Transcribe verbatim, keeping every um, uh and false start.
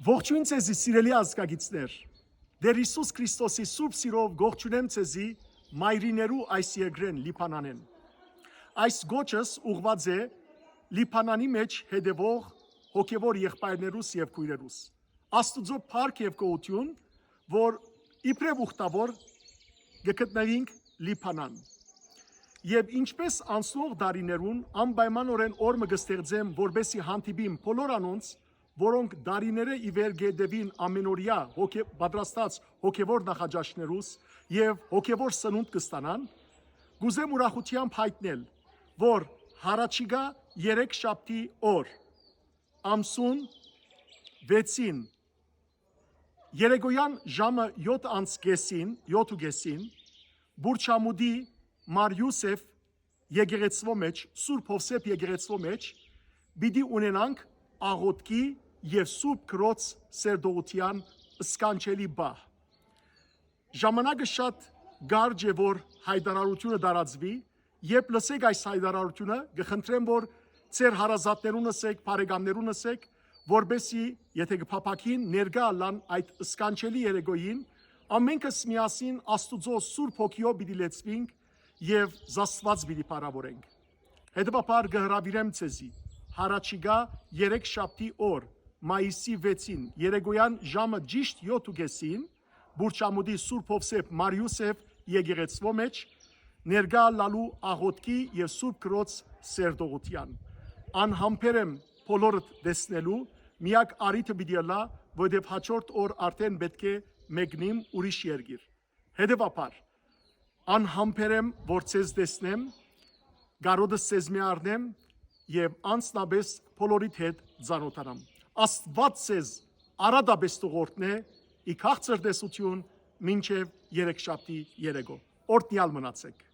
Ողջույն ձեզի, սիրելի ազգագիցներ։ Տէր Յիսուս Քրիստոսի սուրբ սիրով կողջունեմ ձեզի մայրիներու այս երկրէն, Լիբանանէն։ Այս կոչս ուղղուած է Լիբանանի մէջ հետեւող հոգեւոր եղբայրներուս եւ քոյրերուս։ Աստուծոյ փառք եւ գոհութիւն, որ իբրեւ ուխտաւոր կը գտնուինք Լիբանան։ Եւ ինչպէս անցնող տարիներուն անպայմանօրէն օր մը կը ստեղծեմ, որպեսզի հանդիպիմ բոլոր անոնց, որոնք տարիներէ ի վեր կը հետեւին ամենօրեայ հոգե-, պատրաստած հոգեվոր նախաճաշներուս եւ հոգեվոր սնունդ կը ստանան, կ'ուզեմ ուրախութեամբ յայտնել, որ յառաջիկայ երեքշաբթի օր, ամսուն վեցին, երեկոյան ժամը յոթ անց կեսին, յոթ ու կեսին, Բուրչամուտի Մար Յուսեֆ եկեղեցւոյ մէջ, Սուրբ Յովսէփ եկեղեցւոյ մէջ, պիտի ունենանք աղօթքի եւ Սուրբ Քրոց սերտողութեան սքանչելի պահ։ Ժամանակը շատ կարճ է, որ յայտարարութիւնը տարածուի, երբ լսէք այս յայտարարութիւնը, կը խնդրեմ, որ ձեր հարազատներուն ըսէք, բարեկամներուն ըսէք, որպեսզի, եթէ կը փափաքին, ներկայ ըլլան այդ սքանչելի երեկոյին, ամենքս միասին Աստուծոյ Սուրբ Հոգիով պիտի լեցուինք եւ զաստուած պիտի փառաւորենք։ Հետեւաբար կը հրաւիրեմ ձեզի, յառաջիկայ երեքշաբթի օր, մայիսի վեցին, երեկոյան ժամը ճիշդ յոթ ու կեսին, Բուրչամուտի Սուրբ Յովսէփ Մար Յուսեֆ եկեղեցւոյ մէջ, ներկայ ըլլալու աղօթքի եւ Սուրբ Քրոց սերտողութեան։ Անհամբեր եմ բոլորդ տեսնելու, միակ առիթը պիտի ըլլայ, որովհետեւ յաջորդ օր արդէն պէտք է մեկնիմ ուրիշ երկիր։ Հետեւաբար, անհամբեր եմ, որ ձեզ տեսնեմ, կարօտս ձեզմէ առնեմ եւ անձնապէս բոլորիդ հետ ծանօթանամ։ Աստուած ձեզ արատապէս թող օրհնէ, ի քաղցր տեսութիւն մինչեւ երեքշաբթի երեկոյ։ Օրհնեալ մնացէք։